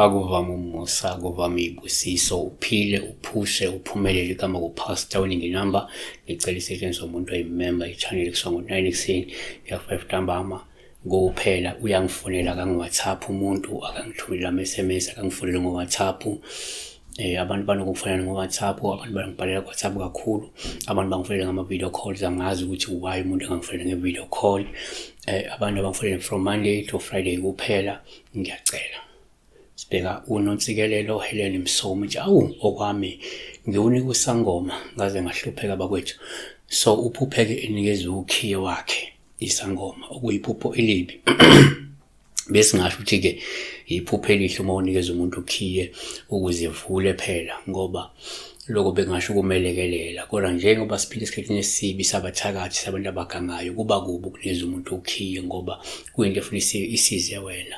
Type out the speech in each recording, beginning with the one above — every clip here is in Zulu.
Akuvame umusa, akuvame iy'busiso, uphile, uphushe, uphumelele. Igama kuPastor Uninginamba. Ngicela isetshenziswe umuntu oyimemba i-channel kusuka ngo-9 ekuseni kuya ku-5 ntambama kuphela. Uyangifonela akangi-WhatsApp umuntu, akangithumelela ama-SMS, akangifonele ngo-WhatsApp. Abantu banokufonela ngo-WhatsApp, abantu bangibhalela ku-WhatsApp kakhulu, abantu bangifonela ngama-video calls, angazi ukuthi why umuntu angangifonela nge-video call. Abantu abangifonela from Monday to Friday kuphela, ngiyacela. Sibheka uNonsikelelo Helen Msomi nje, awu okwami ngiwunika usangoma ngaze ngahlupheka bakwethu. So uphupheke enikezwe ukhiye wakhe isangoma, okuyiphupho elibi. Besingasho ukuthi-ke iphupho elihle uma unikeza umuntu ukhiye ukuze evule phela, ngoba lokho bekungasho ukumelekelela. Kodwa njengoba siphila esikhathini esibi sabathakathi, sabantu abagangayo, kuba kubi ukunikeza umuntu ukhiye ngoba kuyinto efuna isize wena.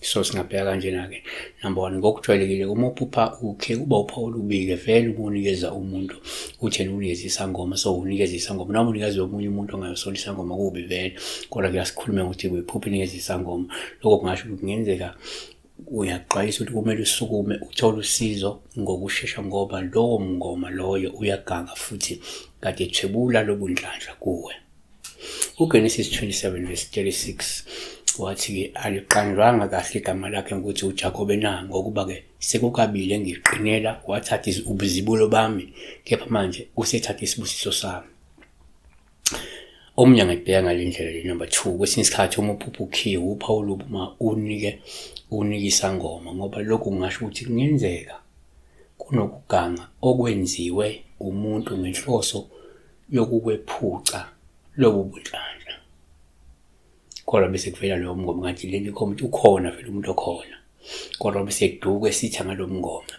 So singabheka kanjena-ke, number one, ngokujwayelekile uma uphupha ukhiye kuba uphawu olubi-ke vele uma unikeza umuntu, uthi yena unikeza isangoma, so unikeza isangoma noma unikeza omunye umuntu ongayosona isangoma, kubi vele. Kodwa-ke asikhulume ngokuthi uyiphupha inikeza isangoma, lokho kungasho ukuthi kungenzeka uyaxwayisa ukuthi kumele usukume uthole usizo ngokushesha ngoba lowo mngoma loyo uyaganga futhi kade ethwebula lobu nhlanhla kuwe. UGenesis 27 verse 36 wathi-ke aliqanjwanga kahle igama lakhe ngokuthi uJakobe na, ngokuba-ke sekukabili engiqinela, wathatha ubuzibulo bami, kepha manje usethatha isibusiso sami. Omunye angayibheka ngale ndlela le, number two, kwesinye isikhathi uma uphupha ukhiye uphawu olubi uma unike unike isangoma, ngoba lokhu kungasho ukuthi kungenzeka kunokuganga okwenziwe umuntu ngenhloso yokukwephuca lobu bunhlanhla. Kodwa bese kuvela lowo mngoma ngathi leli comment ukhona vele umuntu okhona, kodwa bese eduka esitha ngalo mngoma.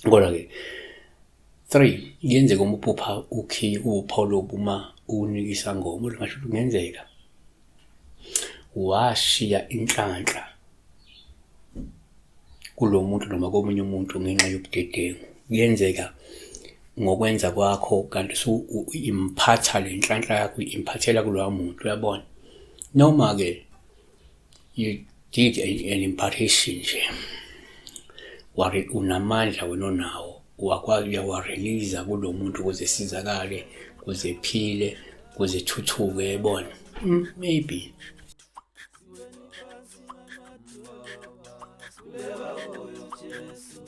Kodwa-ke three, kuyenzeka uma uphupha ukhiye uphawu lobu uma unika isangoma, ngasho ukuthi kungenzeka washiya inhlanhla kulo muntu noma komunye umuntu ngenxa yobudedengu. Kuyenzeka ngokwenza kwakho kanti imphatha le nhlanhla yakho imphathela kulowa muntu, uyabona. Noma-ke you did an impartation nje, unamandla wena onawo, wakwazi uyawa-release-a kulo muntu ukuze esizakale, ukuze ephile, ukuze ethuthuke, yabona. Maybe. Sikhuleka kuyo Jesu.